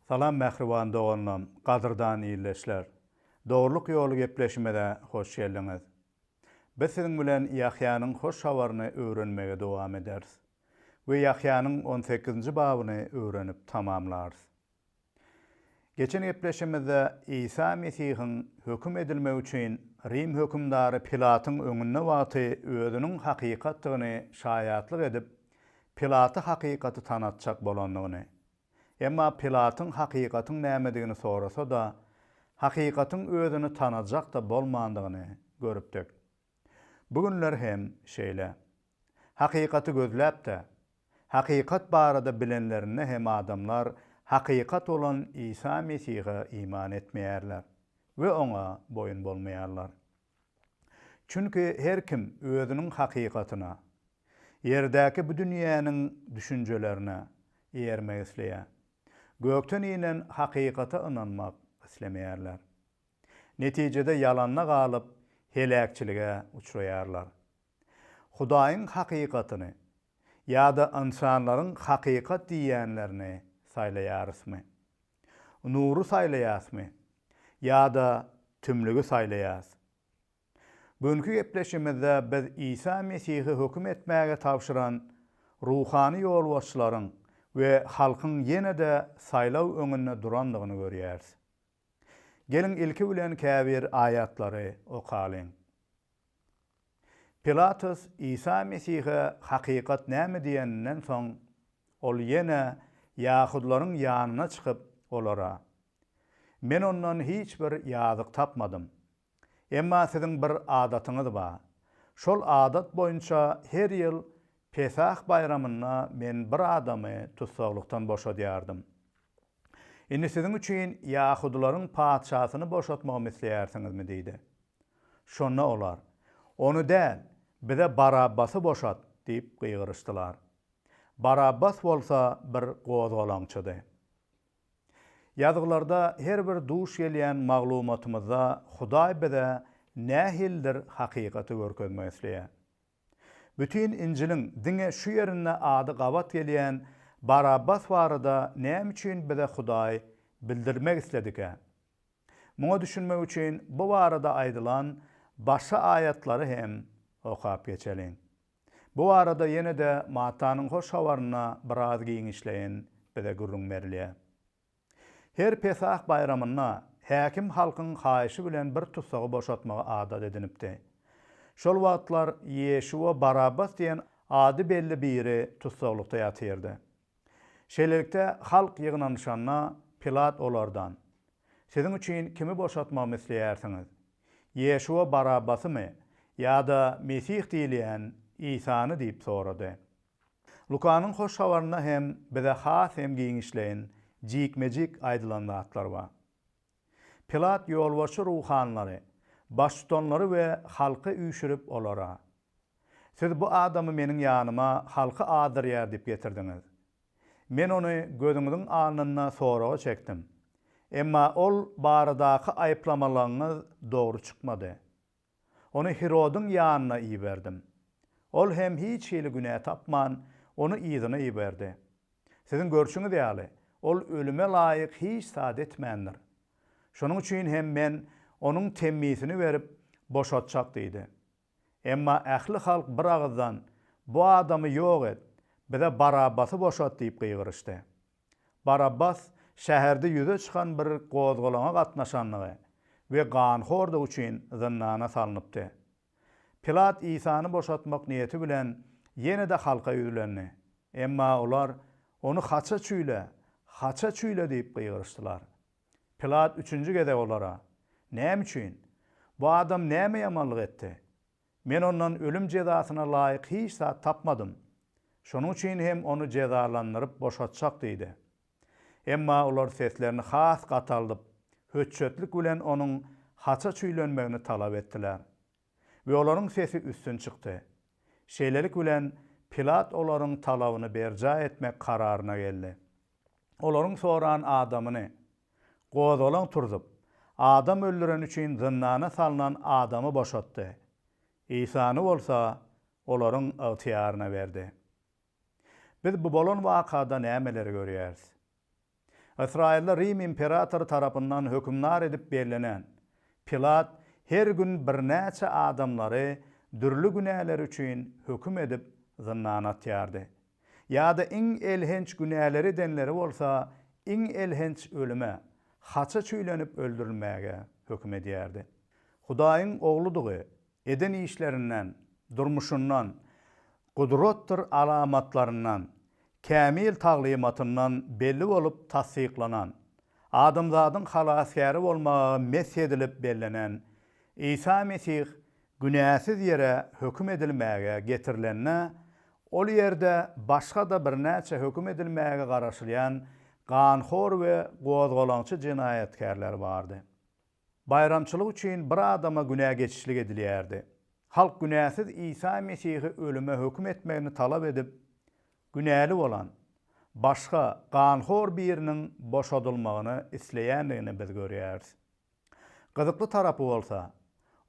Salam mähriban doganlam, gadyrdan ildeşler! Dogrulyk ýoly gepleşimize hoş geldiňiz. Biz siziň bilen Ýahýanyň hoş habaryny öwrenmegi dowam ederis we Ýahýanyň on sekizinji babyny öwrenip tamamlarys. Geçen gepleşimizde Isa Mesihiň höküm edilmegi üçin Rim hökümdary Pilatyň öňünde wagty özüniň hakykatdygyny şaýatlyk edip, Pilaty hakykaty tanatjak bolandygyny, emma Pilatyň hakykatyň nämedigini sorasa-da, hakykatyň özüni tanajak-da bolmandygyny görüpdik. Bu günler hem şeýle. Hakykaty gözläp-de, hakykat barada bilenlerinde hem adamlar hakykat bolan Isa Mesihe iman etmeýärler we Oňa boýun bolmaýarlar. Çünki her kim özüniň hakykatyna, ýerdäki bu dünýäniň düşünjelerine eýermek isleýär. Gökden inen hakykata ynanmak islemeýärler. Netijede ýalanda galyp, heläkçilige uçraýarlar. Hudaýyň hakykatyny ýa-da ynsanlaryň hakykat diýýänlerini saýlaýarysmy? Nury saýlaýasmy ýa-da tümlügi saýlaýas? Günki gepleşimizde biz Isa Mesihi höküm etmäge tabşyran ruhany ýolbaşçylaryň we halkyň ýene-de saýlaw öňünde durandygyny görýäris. Geliň ilki bilen käbir aýatlary okalyň. Pilatus Isa Mesihe hakykat näme diýeninden soň, ol ýene ýahudylaryň ýanyna çykyp, olara, Men ondan hiç bir ýazyk tapmadym. Emma siziň bir adatyňyz bar. Şol adat boýunça her ýyl Pesah baýramynda men bir adamy tussaglykdan boşadýardym. Indi siziň üçin ýahudylaryň patyşasyny boşatmagymy isleýärsiňizmi? diýdi. Şonda olar, Ony däl, bize Barabbasy boşat! diýip gygyryşdylar. Barabbas bolsa bir gozgalaňçydy. Ýazgylarda her bir duş gelýän maglumatymyzda Hudaý bize nähilidir hakykaty görkezmek isleýär. Bütin Injiliň diňe şu ýerinde ady gabat gelýän Barabbas barada näme üçin bize Hudaý bildirmek isledikä? Muňa düşünmek üçin bu barada aýdylan başga aýatlary hem okap geçeliň. Bu barada ýene-de Mattanyň Hoş Habarynda biraz giňişleýin bize gürrüň berilýär. Her Pesah baýramynda häkim halkyň haýyşy bilen bir tussagy boşatmagy adat edinipdi. Şol wagtlar Ýeşuwa Barabbas diýen ady belli biri tussaglykda ýatyrdy. Şeýlelikde, halk ýygnanyşanda, Pilat olardan, Siziň üçin kimi boşatmagymy isleýärsiňiz? Ýeşuwa Barabbasymy ýa-da Mesih diýilýän Isany diýip sorady. Lukanyň Hoş Habarynda hem bize has hem giňişleýin, jikme-jik aýdylan zatlar bar. Pilat ýolbaşçy ruhanylary, baştutanlary we halky üýşürip olara, Siz bu adamy meniň ýanyma halky azdyrýar diýip getirdiňiz. Men ony gözüňiziň alnynda soraga çekdim. Emma ol baradaky aýyplamalaryňyz dogry çykmady. Ony Hirodyň ýanyna iberdim. Ol hem hiç hili günä tapman, ony yzyna iberdi. Siziň görşüňiz ýaly, ol ölüme laýyk hiç zat etmändir. Şonuň üçin hem men onuň temmisini berip, boşatjak diýdi. Emma ähli halk bir agyzdan, Bu adamy ýok et! Bize Barabbasy boşat diýip gygyryşdy. Barabbas şäherde ýüze çykan bir gozgalaňa gatnaşandygy we ganhordygy üçin zyndana salnypdy. Pilat Isany boşatmak niýeti bilen ýene-de halka ýüzlendi. Emma olar, Ony haça çüýle! Haça çüýle! diýip gygyryşdylar. Pilat üçünji gezek olara, Näme üçin? Bu adam näme ýamanlyk etdi? Men ondan ölüm jezasyna laýyk hiç zat tapmadym. Şonuň üçin hem ony jezalandyryp boşatjak diýdi. Emma olar seslerini has gataldyp, hötjetlik bilen onuň haça çüýlenmegini talap etdiler. We olaryň sesi üstün çykdy. Şeýlelik bilen, Pilat olaryň talabyny berjaý etmek kararyna geldi. Olaryň soran adamyny, gozgalaň turzup, adam öldüreni üçin zyndana salnan adamy boşatdy. Isany bolsa olaryň ygtyýaryna berdi. Biz bu bolan wakada nämeleri görýäris? Ysraýylda Rim imperatory tarapyndan hökümdar edip bellenen Pilat her gün birnäçe adamlary dürli günäleri üçin höküm edip zyndana atýardy. Ýa-da iň elhenç günäleri edenleri bolsa iň elhenç ölüme, haça çüýlenip öldürilmäge höküm edýärdi. Hudaýyň Ogludygy eden işlerinden, durmuşyndan, gudratdyr alamatlaryndan, kämil taglymatyndan belli bolup tassyklanan, adamzadyň Halasgäri bolmaga mesh edilip bellenen Isa Mesih günäsiz ýere höküm edilmäge getirilende, ol ýerde başga-da birnäçe höküm edilmäge garaşylýan ganhor we gozgalaňçy jenaýatkärler bardy. Baýramçylyk üçin bir adama günä geçişlik edilýärdi. Halk günäsiz Isa Mesihi ölüme höküm etmegini talap edip, günäli bolan, başga, ganhor biriniň boşadylmagyny isleýändigini biz görýäris. Gyzykly tarapy bolsa,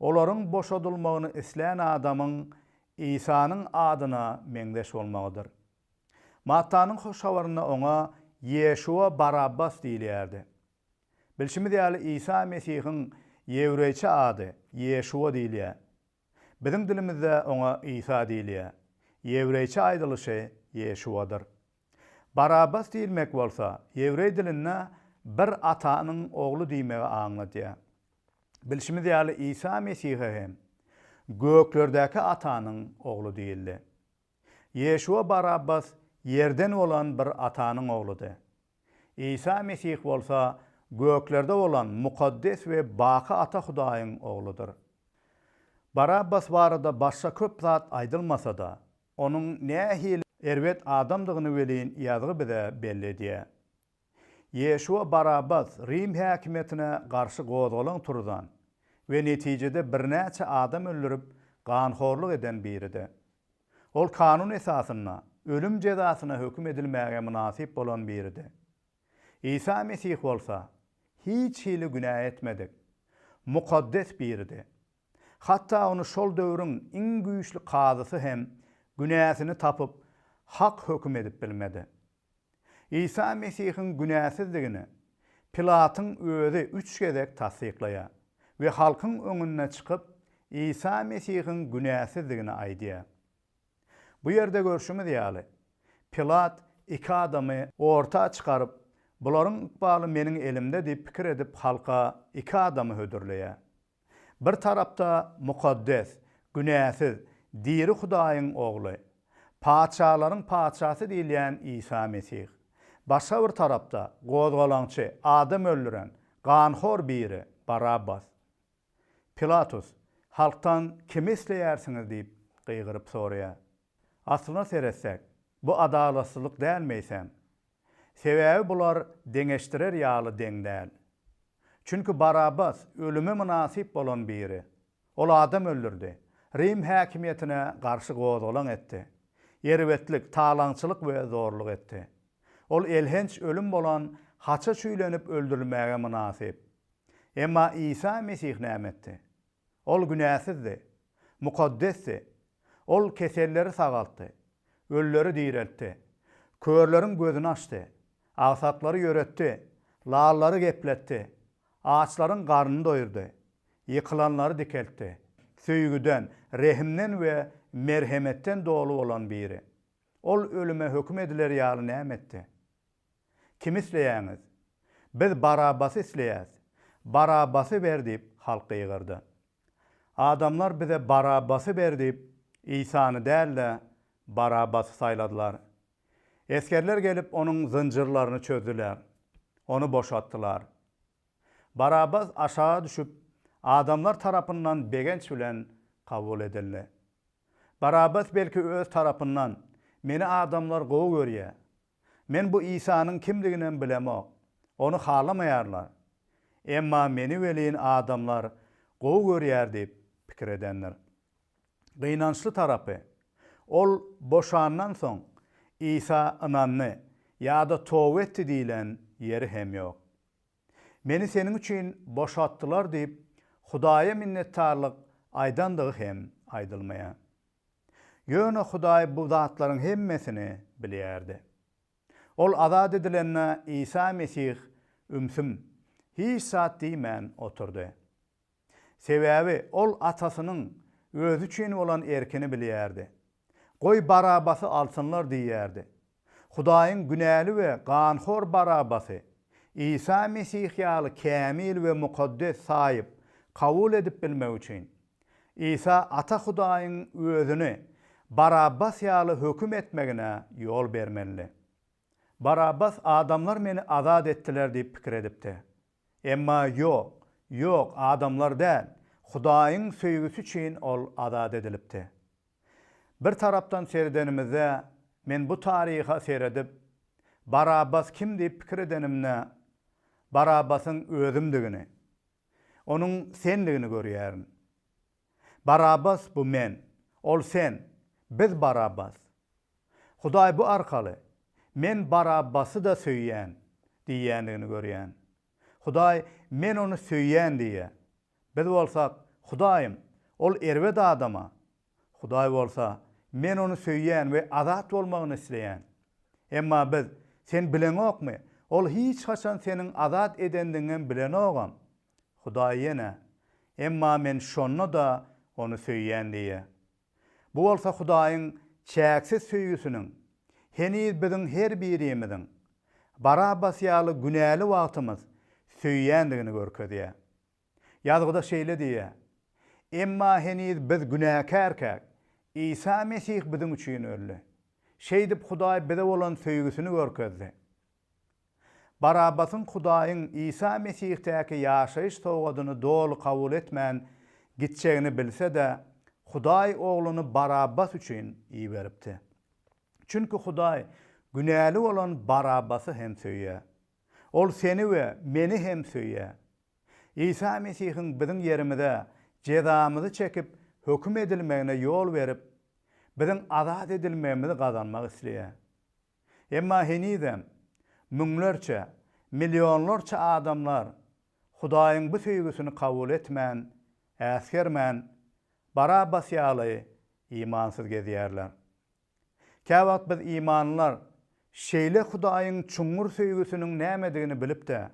olaryň boşadylmagyny islän adamyň Isanyň adyna meňzeş bolmagydyr. Mattanyň Hoş Habarynda oňa Ýeşuwa Barabbas diýilýärdi. Bilşimiz ýaly, Isa Mesihiň ýewreýçe ady Ýeşuwa diýilýär. Biziň dilimizde oňa Isa diýilýär. Ýewreýçe aýdylyşy Ýeşuwadyr. Barabbas diýilmek bolsa, ýewreý dilinde bir atanyň ogly diýmegi aňladýar. Bilşimiz ýaly, Isa Mesihe hem göklerdäki Atanyň ogly diýildi. Ýeşuwa Barabbas ýerden bolan bir atanyň ogludy. Isa Mesih bolsa göklerde bolan mukaddes we baky Ata Hudaýyň Ogludyr. Barabbas barada başga köp zat aýdylmasa-da, onuň nähili erbet adamdygyny welin Ýazgy bize belli edýär. Ýeşuwa Barabbas Rim häkimiýetine garşy gozgalaň turuzan we netijede birnäçe adam öldürip, ganhorluk eden biridi. Ol kanun esasynda ölüm jezasyna höküm edilmäge mynasyp bolan biridi. Isa Mesih bolsa, hiç hili günä etmedik, mukaddes biridi. Hatda ony şol döwrüň iň güýçli kazysy hem günäsini tapyp, hak höküm edip bilmedi. Isa Mesihiň günäsizdigini Pilatyň özi üç gezek tassyklaýar we halkyň öňünde çykyp, Isa Mesihiň günäsizdigini aýdýar. Bu ýerde görşümiz ýaly, Pilat iki adamy orta çykaryp, bularyň ykbaly meniň elimde diýip pikir edip halka iki adamy hödürleýär. Bir tarapda mukaddes, günäsiz, diri Hudaýyň Ogly, patyşalaryň Patyşasy diýilýän Isa Mesih. Başga bir tarapda gozgalaňçy, adam öldüren, ganhor biri, Barabbas. Pilatus, Halkdan kimi isleýärsiňiz diýip gygyryp soraýar. Aslyna seretsek, bu adalatsyzlyk dälmi eýsem? Sebäbi bular deňeşdirer ýaly deň däl. Çünki Barabbas ölüme mynasyp bolan biri. Ol adam öldürdi, Rim häkimiýetine garşy gozgalaň etdi, erbetlik, talaňçylyk we zorluk etdi. Ol elhenç ölüm bolan haça çüýlenip öldürilmäge mynasyp. Emma Isa Mesih näme etdi? Ol günäsizdi, mukaddesdi. Ol keselleri sagaltdy, ölüleri direltdi, körleriň gözüni açdy, agsaklary ýöretdi, lallary gepletdi, açlaryň garnyny doýurdy, ýykylanlary dikeltdi. Söýgüden, rehimden we merhemetden doly bolan biri. Ol ölüme höküm ediler ýaly näme etdi? Kimi isleýäňiz? Biz Barabbasy isleýäs. Barabbasy ber diýip, halk gygyrdy. Adamlar bize Barabbasy ber diýip, Isany däl-de, Barabbasy saýladylar. Esgerler gelip, onuň zynjyrlaryny çözdüler. Ony boşatdylar. Barabbas aşaga düşüp, adamlar tarapyndan begenç bilen kabul edildi. Barabbas belki öz tarapyndan, Meni adamlar gowy görýär. Men bu Isanyň kimdiginem bilemok. Ony halamaýarlar. Emma meni welin adamlar gowy görýär diýip pikir edendir. Gynançly tarapy, ol boşandan soň Isa ynandy ýa-da toba etdi diýlen ýeri hem ýok. Meni seniň üçin boşatdylar diýip Hudaýa minnetdarlyk aýdandygy hem aýdylmaýar. Ýöne Hudaý bu zatlaryň hemmesini bilýärdi. Ol azat edilende Isa Mesih ümsüm, hiç zat diýmän oturdy. Sebäbi ol Atasynyň özi üçin bolan erkini bilýärdi. Goý Barabasy alsynlar diýýärdi. Hudaýyň günäli we ganhor Barabasy Isa Mesih ýaly kämil we mukaddes saýyp, kabul edip bilmek üçin, Isa Ata Hudaýyň özüni Barabbas ýaly höküm etmegine ýol bermelidi. Barabbas adamlar meni azat etdiler diýip pikir edipdi. Emma ýok, ýok, adamlar däl, Hudaýyň söýgüsi üçin ol azat edilipdi. Bir tarapdan seredenimizde, men bu taryha seredip, Barabbas kim diýip pikir edenimde, Barabbasyň özümdigini, onuň sendigini görýärin. Barabbas bu men, ol sen, biz Barabbas. Hudaý bu arkaly, Men Barabbasy-da söýýän diýýändigini görýän. Hudaý, Men ony söýýän diýýär. Biz bolsak, Hudaýym, ol erbet adam-a. Hudaý bolsa, Men ony söýýän we azat bolmagyny isleýän. Emma biz, Sen bileňokmy, ol hiç haçan seniň azat edendigiňem bilenogam. Hudaý ýene, Emma Men şonda-da ony söýýän diýýär. Bu bolsa Hudaýyň çäksiz söýgüsiniň heniz biziň her birimiziň Barabbas ýaly günäli wagtymyz söýýändigini görkezýär. Ýazgyda şeýle diýýär, Emma heniz biz günäkärkäk, Isa Mesih biziň üçin öldi. Şeýdip Hudaý bize bolan söýgüsini görkezdi. Barabbasyň Hudaýyň Isa Mesihdäki ýaşaýyş sowgadyny doly kabul etmän gitjegini bilse-de, Hudaý Ogluny Barabbas üçin iberipdi. Çünki Hudaý günäli bolan Barabbasy hem söýýär. Ol seni we meni hem söýýär. Isa Mesihiň biziň ýerimize jezamyzy çekip höküm edilmegine ýol berip, biziň azat edilmegimizi gazanmak isleýär. Emma henizem müňlerçe, millionlarça adamlar Hudaýyň bu söýgüsini kabul etmän, äsgermän, Barabbas ýaly imansyz gezýärler. Käwagt biz imanlylar şeýle Hudaýyň çuňňur söýgüsiniň nämedigini bilip-de,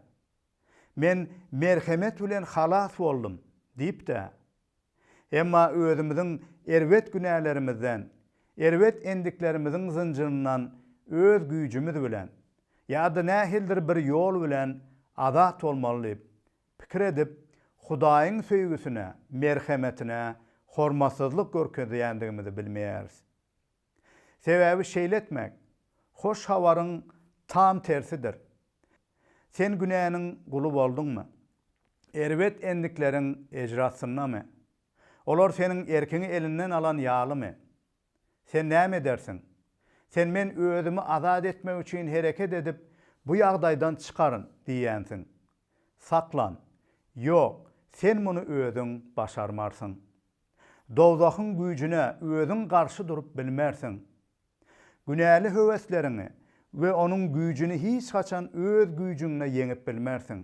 Men merhemet bilen halas boldum diýip-de, Emma özümiziň erbet günälerimizden, erbet endiklerimiziň zynjyryndan öz güýjümiz bilen ýa-da nähilidir bir ýol bilen azat bolmaly diýip, pikir edip, Hudaýyň söýgüsine, merhemetine hormatsyzlyk görkezýändigimizi bilmeýäris. Sebäbi şeýle etmek, Hoş Habaryň tam tersidir. Sen günäniň guly bolduňmy? Erbet endikleriň ejri astyndamy? Olar seniň erkiňi elinden alan ýalymy? Sen näme edersiň? Sen men özümi azat etmek üçin hereket edip, bu ýagdaýdan çykaryn diýýänsiň. Saklan! Ýok, sen muny özüň başarmarsyň. Dowzahyň güýjüne özüň garşy durup bilmersiň. Günäli höwesleriňi we onuň güýjüni hiç haçan öz güýjüňde ýeňip bilmersiň.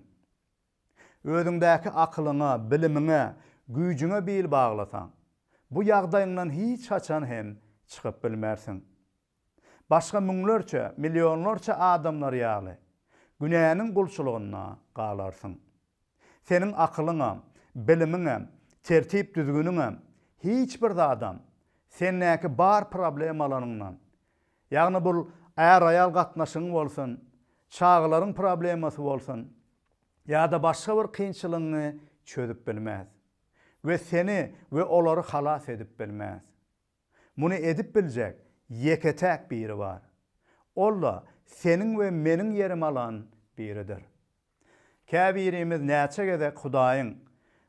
Özüňdäki akylyňa, bilimiňe, güýjüňe bil baglasaň, bu ýagdaýyňdan hiç haçan hem çykyp bilmersiň. Başga müňlerçe, millionlarça adamlar ýaly, günäniň gulçulygynda galarsyň. Seniň akylyňam, bilimiňem, tertip-düzgüniňem, hiç bir zadam sendäki bar problemalaryňdan, ýagny bul är-aýal gatnaşygyň bolsun, çagalaryň problemasy bolsun ýa-da başga bir kynçylygyňy çözüp bilmez we seni we olary halas edip bilmez. Muny edip biljek ýeke-täk biri bar. Ol-da seniň we meniň ýerimi alan biridir. Käbirimiz näçe gezek Hudaýyň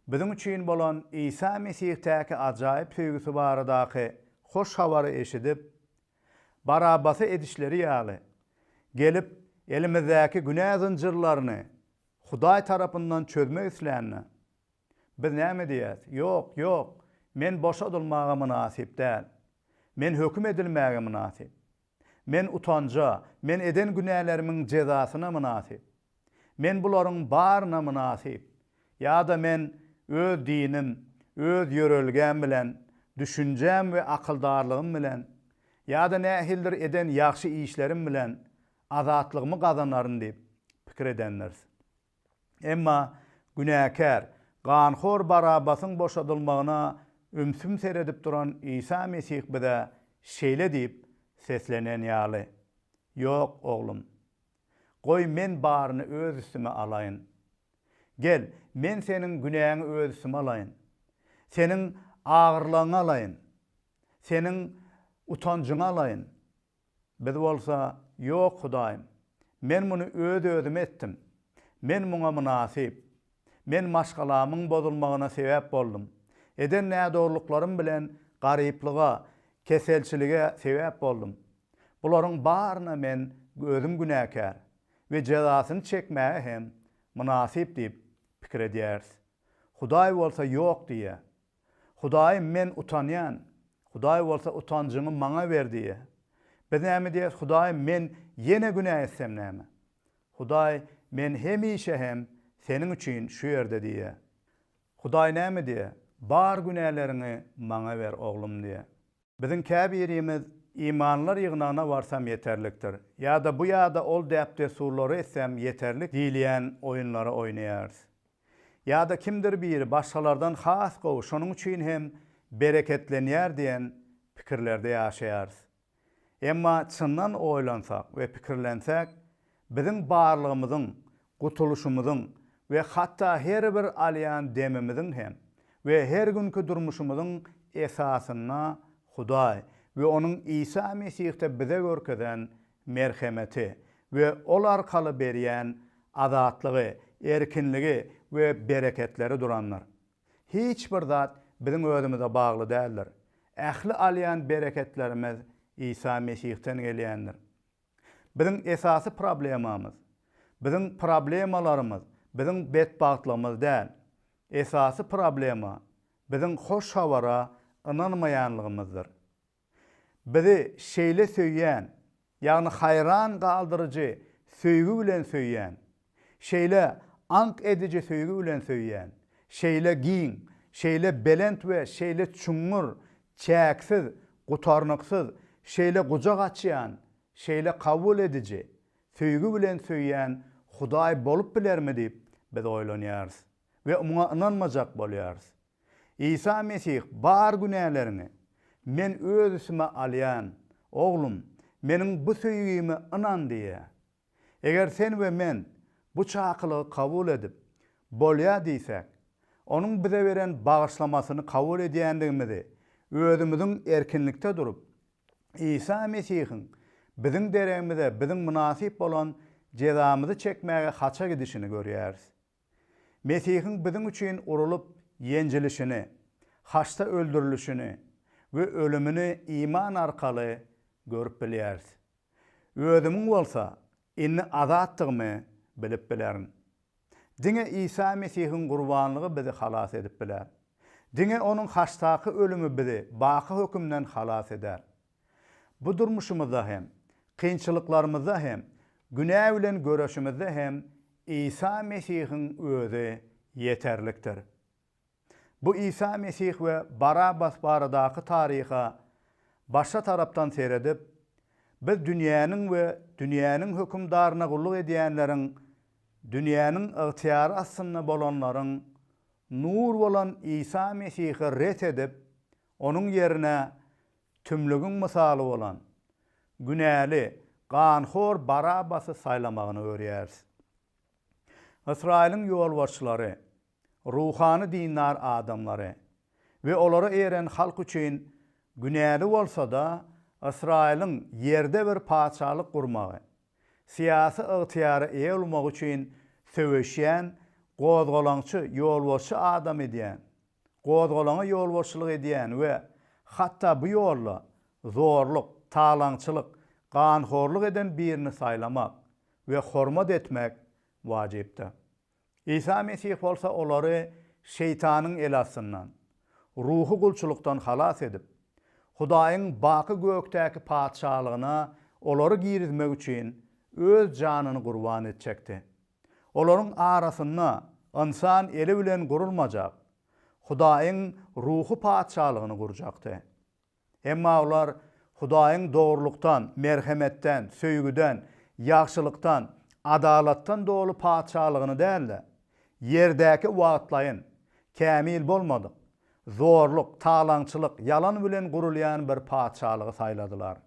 biziň üçin bolan Isa Mesihdäki ajaýyp söýgüsi baradaky hoş habary eşidip, Barabbasy edişleri ýaly, gelip, elimizdäki günä zynjyrlaryny Hudaý tarapyndan çözmek islände, Biz näme diýýäs? Ýok, ýok, men boşadylmaga mynasyp däl. Men höküm edilmäge mynasyp. Men utanja, men eden günälerimiň jezasyna mynasyp. Men bularyň baryna mynasyp. Ýa-da men öz dinim, öz ýörelgäm bilen, düşünjäm we akyldarlygym bilen, ýa-da nähilidir eden ýagşy işlerim bilen. azatlygymy gazanaryn diýip pikir edendiris. Emma günäkär, ganhor Barabbasyň boşadylmagyna ümsüm seredip duran Isa Mesih bize şeýle diýip seslenen ýaly, Ýok, oglum. Goý, men baryny öz üstüme alaýyn. Gel, men seniň günäňi öz üstüme alaýyn. Seniň agyrlygyňy alaýyn. Seniň utanjyňy alaýyn. Biz bolsa, Ýok, Hudaýym, men muny öz-özüme etdim. Men muňa mynasyp. Men maşgalamyň bozulmagyna sebäp boldum. Eden nädogrulyklarym bilen garyplyga, keselçilige sebäp boldum. Bularyň baryna men özüm günäkär we jezasyny çekmäge hem mynasyp diýip pikir edýäris. Hudaý bolsa ýok diýýär. Hudaýym men utanýan. Hudaý bolsa utanjyňy maňa ber diýýär. Biz näme diýýäris Hudaýym men ýene günä etsem näme? Hudaý men hemişe hem seniň üçin şu ýerde diýýär. Hudaý näme diýýär? Bar günäleriňi maňa ber oglum diýýär. Biziň käbirimiz imanlylar ýygnagyna barsam ýeterlikdir ýa-da bu ýa-da ol däp-dessurlary etsem ýeterlik diýilýän oýunlary oýnaýarys. Ýa-da kimdir biri başgalardan has gowy şonuň üçin hem bereketlenýär diýen pikirlerde ýaşaýarys. Emma çyndan oýlansak we pikirlensek, biziň barlygymyzyň, gutulyşymyzyň we hatda her bir alýan demimiziň hem we her günki durmuşymyzyň esasynda Hudaý we Onuň Isa Mesihde bize görkezen merhemeti we ol arkaly berýän azatlygy, erkinligi we bereketleri durandyr. Hiç bir zat biziň özümize bagly däldir. Ähli alýan bereketlerimiz Isa Mesihden gelýändir. Biziň esasy problemamyz, biziň problemalarymyz biziň betbagtlygymyz däl. Esasy problema biziň Hoş Habara ynanmaýanlygymyzdyr. Bizi şeýle söýýän, ýagny haýran galdyryjy söýgi bilen söýýän, şeýle aňk ediji söýgi bilen söýýän, şeýle giň, şeýle belent we şeýle çuňňur, çäksiz, gutarnyksyz, şeýle gujak açýan, şeýle kabul ediji söýgi bilen söýýän Hudaý bolup bilermi diýip biz oýlanýarys we muňa ynanmajak bolýarys. Isa Mesih bar günäleriňi Men öz üstüme alýan, oglum, Meniň bu söýgime ynan diýýär. Eger sen we men bu çakylygy kabul edip, bolýa diýsek, Onuň bize beren bagyşlamasyny kabul edýändigimizi özümiziň erkinlikde durup, Isa Mesihiň biziň deregimize biziň mynasyp bolan jezamyzy çekmäge haça gidişini görýäris. Mesihiň biziň üçin urulyp ýenjilişini, haçda öldürilişini we ölümini iman arkaly görüp bilýäris. Özümiň bolsa indi azatdygymy bilip bilerin. Diňe Isa Mesihiň gurbanlygy bizi halas edip biler. Diňe Onuň haçdaky ölümi bizi baky hökümden halas eder. Bu durmuşymyzda hem, kynçylyklarymyzda hem, günä bilen göreşimizde hem Isa Mesihiň Özi ýeterlikdir. Bu Isa Mesih we Barabbas baradaky taryha başga tarapdan seredip, biz dünýäniň we dünýäniň hökümdaryna gulluk edýänleriň, dünýäniň ygtyýary astynda bolanlaryň nur bolan Isa Mesihi ret edip, Onuň ýerine tümlügiň mysaly bolan, günäli, ganhor Barabbasy saýlamagyny görýäris. Ysraýylyň ýolbaşçylary, ruhany dindar adamlary we olara eren halk üçin günäli bolsa-da, Ysraýylyň ýerde bir patyşalyk gurmagy, syýasy ygtyýara eýe bolmagy üçin söweşýän gozgalaňçy ýolbaşçy adam edýän, gozgalaňa ýolbaşçylyk edýän we hatda bu ýolda zorluk, talaňçylyk, ganhorluk eden birini saýlamak we hormat etmek wajypdyr. Isa Mesih bolsa olary şeýtanyň el astyndan, ruhy gulçulykdan halas edip, Hudaýyň baky gökdäki Patyşalygyna olary girizmek üçin Öz janyny gurban etjekdi. Olaryň arasynda ynsan eli bilen gurulmajak, Hudaýyň ruhy Patyşalygyny gurjakdy. Emma olar Hudaýyň dogrulykdan, merhemetden, söýgüden, ýagşylykdan, adalatdan doly patyşalygyny däl-de, ýerdäki wagtlaýyn, kämil bolmadyk, zorluk, talaňçylyk, ýalan bilen gurulýan bir patyşalygy saýladylar.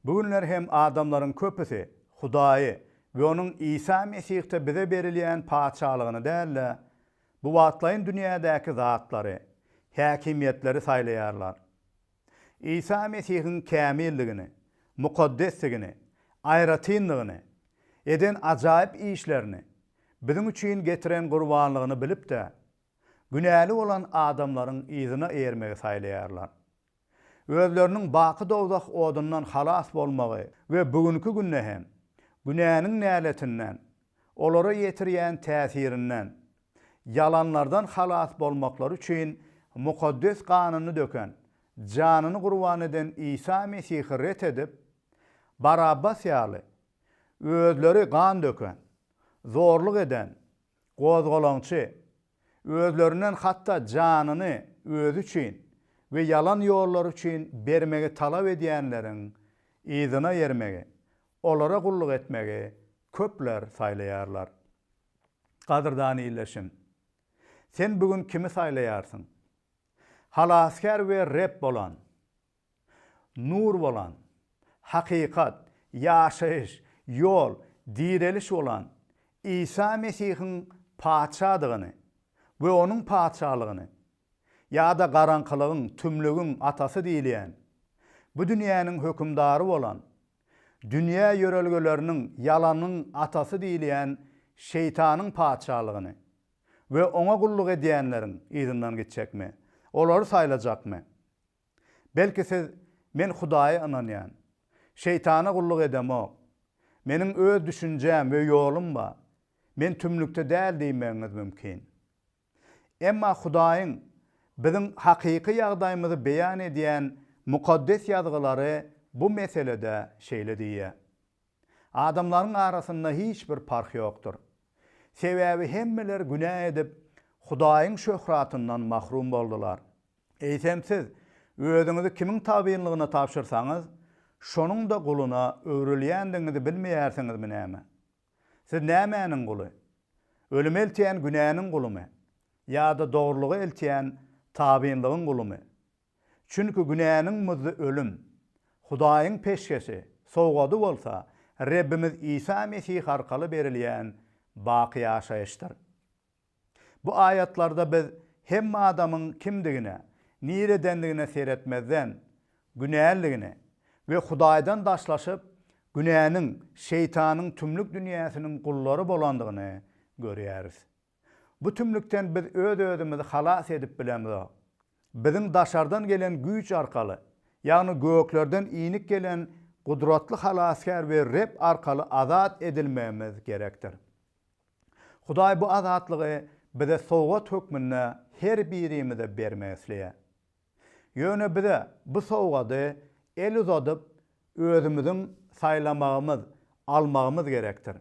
Bu günler hem adamlaryň köpüsi Hudaýy we Onuň Isa Mesihde bize berilýän Patyşalygyny däl-de, bu wagtlaýyn dünýädäki zatlary, häkimiýetleri saýlaýarlar. Isa Mesihiň kämildigini, mukaddesdigini, aýratynlygyny, eden ajaýyp işlerini, biziň üçin getiren gurbanlygyny bilip-de, günäli bolan adamlaryň yzyna eýermegi saýlaýarlar. Özleriniň baky dowzah odundan halas bolmagy we bu günki günde hem günäniň näletinden, olara ýetirýän täsirinden, ýalanlardan halas bolmaklary üçin mukaddes ganyny döken, janyny gurban eden Isa Mesihi ret edip, Barabbas ýaly, özleri gan döken, zorluk eden, gozgalaňçy, özlerinden hatda janyny özi üçin we ýalan ýollary üçin bermegi talap edýänleriň yzyna ýermegi, olara gulluk etmegi köpler saýlaýarlar. Gadyrdan ildeşim! Sen bu gün kimi saýlaýarsyň? Halasgär we Reb bolan, Nur bolan, Hakykat, Ýaşaýyş, Ýol, Direliş bolan Isa Mesihiň Patyşadygyny we Onuň Patyşalygyny, ýa-da garaňkylygyň, tümlügiň atasy diýilýän, bu dünýäniň hökümdary bolan, dünýä ýörelgeleriniň, ýalanyň atasy diýilýän şeýtanyň patyşalygyny we oňa gulluk edýänleriň yzyndan gitjekmi, olary saýlajakmy? Belki siz, Men Hudaýa ynanýan. Şeýtana gulluk edemok. Meniň öz düşünjäm we ýolum bar. Men tümlükde däl diýmegiňiz mümkin. Emma Hudaýyň biziň hakyky ýagdaýymyzy beýan edýän Mukaddes Ýazgylary bu meselede şeýle diýýär, Adamlaryň arasynda hiç bir parh ýokdur. Sebäbi hemmeler günä edip, Hudaýyň şöhratyndan mahrum boldular. Eýsem siz özüňizi kimiň tabynlygyna tabşyrsaňyz, şonuň-da guluna öwrülýändigiňizi bilmeýärsiňizmi näme? Siz nämäniň guly? Ölüme eltýän günäniň gulumy? Ýa-da dogrulyga eltýän tabynlygyň gulumy? Çünki günäniň muzdy ölüm, Hudaýyň peşgeşi, sowgady bolsa Rebbimiz Isa Mesih arkaly berilýän baky ýaşaýyşdyr. Bu aýatlarda biz hemme adamyň kimdigine, niredendigine seretmezden, günälidigini we Hudaýdan daşlaşyp, günäniň, şeýtanyň tümlük dünýäsiniň gullary bolandygyny görýäris. Bu tümlükden biz öz-özümizi halas edip bilemzok. Biziň daşardan gelen güýç arkaly, ýagny göklerden inip gelen gudratly Halasgär we Reb arkaly azat edilmegimiz gerekdir. Hudaý bu azatlygy bize sowgat hökmünde her birimize bermek isleýär. Ýöne bize bu sowgady el uzadyp özümiziň saýlamagymyz, almagymyz gerekdir.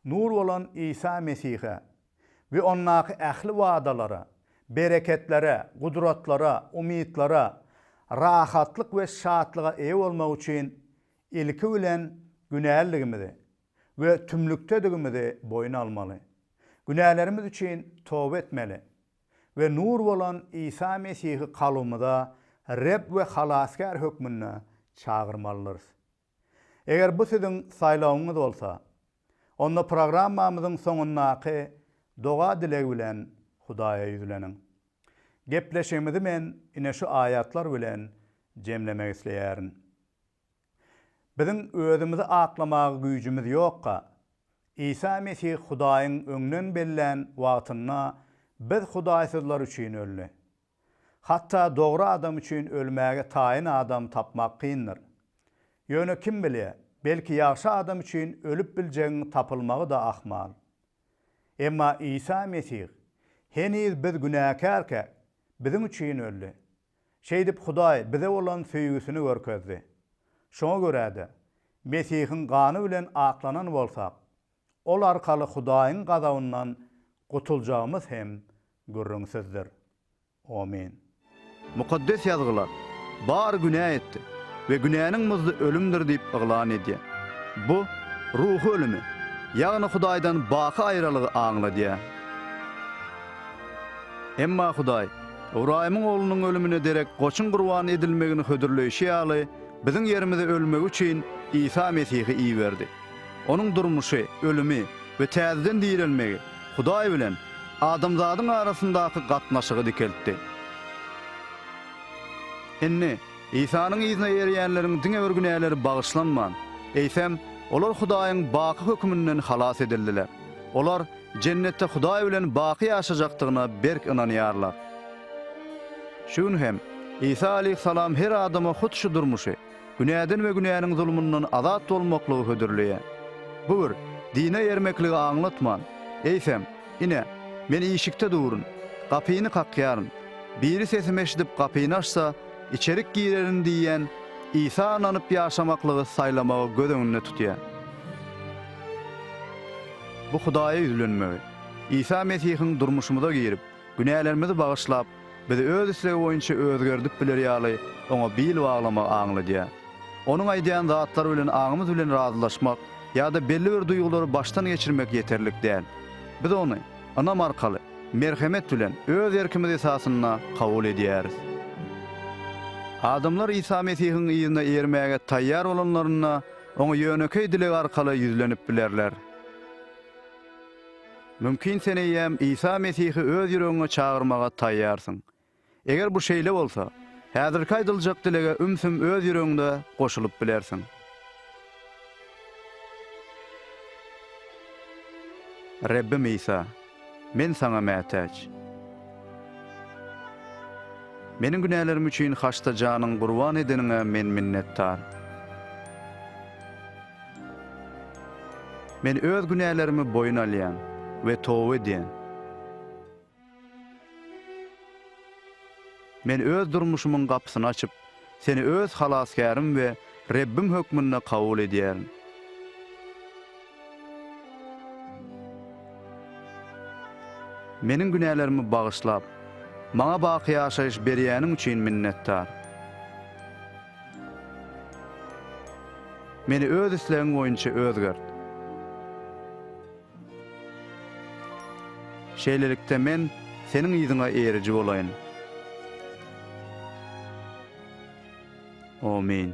Nur bolan Isa Mesihe we Ondaky ähli wadalara, bereketlere, gudratlara, umytlara, rahatlyk we şatlyga eýe bolmak üçin ilki bilen günälidigimizi we tümlükdedigimizi boýun almaly. Günälerimiz üçin toba etmeli we nur bolan Isa Mesihi kalbymyza Reb we Halasgär hökmünde çagyrmalydyrys. Eger bu siziň saýlawyňyz bolsa, onda programmamyzyň soňundaky doga-dileg bilen Hudaýa ýüzleniň. Gepleşigimizi men ine şu aýatlar bilen jemlemek isleýärin. Biziň özümizi aklamaga güýjümiz ýokka, Isa Mesih Hudaýyň öňden bellän wagtynda biz hudaýsyzlar üçin öldi. Hatda dogry adam üçin ölmäge taýyn adam tapmak kyndyr. Ýöne kim bilýär, belki ýagşy adam üçin ölüp biljegiň tapylmagy-da ahmal. Emma Isa Mesih, heniz biz günäkärkäk, biziň üçin öldi. Şeýdip Hudaý bize bolan söýgüsini görkezdi. Şoňa görä-de, Mesihiň gany bilen aklanan bolsak, ol arkaly Hudaýyň gazabyndan gutuljagymyz hem gürrüňsizdir. Omyn. Mukaddes Ýazgylar, Bary günä etdi we günäniň muzdy ölümdir diýip yglan edýär. Bu, ruhy ölümi, ýagny Hudaýdan baky aýralygy aňladýar. Emma Hudaý, Ybraýymyň oglunyň ölümine derek goçuň gurban edilmegini hödürleýşi ýaly, biziň ýerimize ölmegi üçin Isa Mesihi iberdi. Onuň durmuşy, ölümi we täzeden direlmegi Hudaý bilen adamzadyň arasyndaky gatnaşygy dikeltdi. Indi, Isanyň yzyna eýerýänleriň diňe bir günäleri bagyşlanman, eýsem, olar Hudaýyň baky höküminden halas edildiler. Olar Jennetde Hudaý bilen baky ýaşajakdygyna berk ynanýarlar. Şu gün hem, Isa aleýhissalam her adama hut şu durmuşy, günäden we günäniň zulmundan azat bolmaklygy hödürleýär. Bu bir dine ermekligi aňlatman, eýsem, Ine, Men işikde durun, gapyny kakýaryn. Biri sesimi eşidip gapyny açsa, içerik girerin diýýän Isa ynanyp ýaşamaklygy saýlamagy göz öňünde tutýar. Bu Hudaýa ýüzlenmegi, Isa Mesihiň durmuşymyza girip, günälerimizi bagyşlap, bizi öz islegi boýunça özgerdip biler ýaly Oňa bil baglamagy aňladýar. Onuň aýdýan zatlary bilen aňymyz bilen razylaşmak ýa-da belli bir duýgulary başdan geçirmek ýeterlik däl. Biz Ony ynam arkaly, merhemet bilen, öz erkimiz esasynda kabul edýäris. Adamlar Isa Mesihiň yzyna eýermäge taýýar bolanlarynda, Oňa ýönekeý dileg arkaly ýüzlenip bilerler. Mümkin sen eýýäm Isa Mesihi öz ýüregiňe çagyrmaga taýýarsyň. Eger bu şeýle bolsa, häzirki aýdyljak dilege ümsüm öz ýüregiňde goşulyp bilersiň. Rebbim Isa, men Saňa mätäç. Meniň günälerim üçin haçda janyňy gurban edeniňe men minnetdar. Men öz günälerimi boýun alýan we toba edýän. Men öz durmuşymyň gapysyny açyp, Seni öz Halasgärim we Rebbim hökmünde kabul edýärin. Meniň günälerimi bagyşlap, maňa baky ýaşaýyş berýäniň üçin minnetdar. Meni öz islegiň boýunça özgert. Şeýlelikde men Seniň yzyňa eýeriji bolaýyn. Omyn.